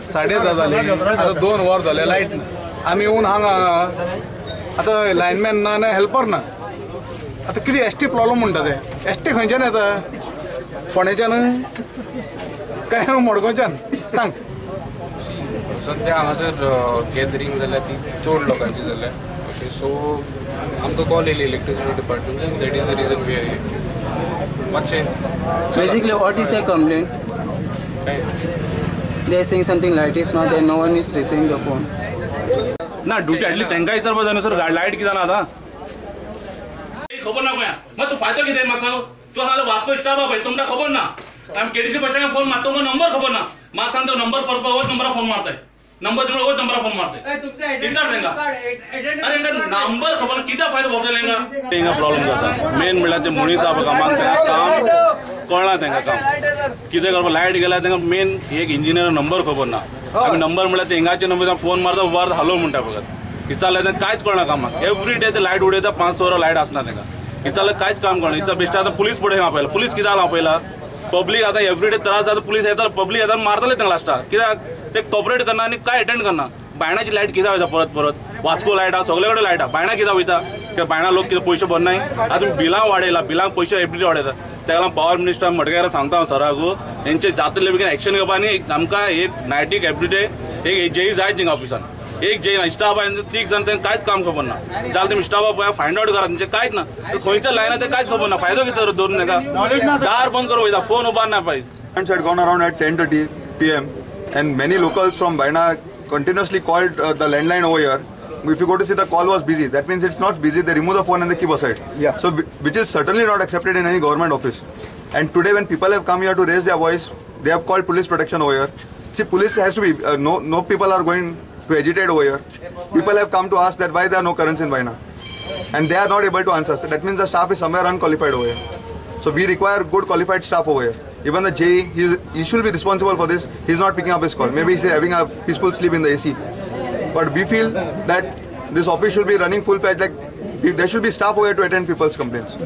साडे 10 जाली आतां 2 वर जालें लायट ना. आमी येवन हांगा आतां लायनमॅन ना ना हेल्पर ना. आतां कितें एस टी प्रॉब्लम म्हणटा ते एस टी खंयच्यान येता? फोंडेच्यान काय मडगांवच्यान सांग. सद्या हांगासर गॅदरींग जाल्या ती चड लोकांची जाल्या. ओके, सो आमकां कॉल येयली electricity डिपार्टमेंटच्यान. That is the reason we are here. मातशें basically what is the complaint? They are saying something light is not there, no one is receiving the phone. ना duty at least तांकां विचारपा जाय न्हू sir, light कितें जाणा आतां खबर ना गोंया. मागीर तूं फायदो कितें म्हाका सांग? तुका सांगलें वास्को स्टाफ पळय तुमकां खबर ना. आमी केडीसी बस स्टँडार फोन मारता तुमकां नंबर खबर ना. म्हाका सांग तो नंबर परत होच नंबरार फोन मारताय. नंबर तुमकां होच नंबरार फोन मारताय. विचार तांकां. आरे तांकां नंबर खबर ना कितें फायदो भोगतले तांकां? तांकां प्रॉब्लम जाता. मेन म्हणल्यार ते मनीस आसा कामाक तांकां काम कळना. तांकां काम कितें करपाक लायट गेल्यार तांकां मेन एक इंजिनियर नंबर खबर ना. आमी नंबर म्हणल्यार ते हिंगाचे नंबर फोन मारता उबार हालो म्हणटा फकत. विचारल्यार तांकां कांयच कळना कामाक. एवरी डे ते लायट उडयता 5-6 वरां लायट आसना तांकां. विचारल्यार कांयच काम कळना. हिचा बेश्टे आतां पुलीस फुडें आपयला. पुलीस कित्याक आपयला? पब्लीक आतां एवरी डे त्रास जाता. पुलीस येता पब्लीक येता मारतले तांकां लास्टाक. कित्याक ते कॉपरेट करना आनी काय एटेंड करना. बायणाची लायट कित्याक वयता परत परत? वास्को लायट आसा सगळे कडेन लायट आसा. बायणा कित्याक वयता? कित्याक बायणा लोक कितें पयशे भरनाय. आतां बिलां वाडयला, बिलांक पयशे एवरी डे वाडयता. ताका लागून पावर मिनिस्टर मडगांवकार सांगता हांव सराकू हेंचे जातले बेगीन एक्शन घेवपा आनी आमकां एक नायटीक एवरी डे एक जेई जाय थिंगा ऑफिसान. एक जे स्टाफ आहा 3 जाण तांकां कांयच काम खबर ना. जाल्यार तुमी स्टाफा पळय फायंड आवट करा तेंचें कांयच ना. खंयच्या लायन आहा तें कांयच खबर ना. फायदो कितें दवरून तांकां? दार बंद करून वयता, फोन उबार ना पळय. Had gone around at 10:30 p.m. and many locals from Baina continuously called the landline over here. If you go to see, the call was busy. That means it's not busy. They remove the phone and they keep aside. Yeah. So which is certainly not accepted in any government office. And today when people have come here to raise their voice, they have called police protection over here. See, police has to be no people are going to agitate over here. People have come to ask that why there are no currents in Baina, and they are not able to answer. So that means the staff is somewhere unqualified over here. So we require good qualified staff over here. Even the JE, he should be responsible for this. He's not picking up his call. Maybe he's having a peaceful sleep in the AC. But we feel that this office should be running full-fledged. Like there should be staff over here to attend people's complaints.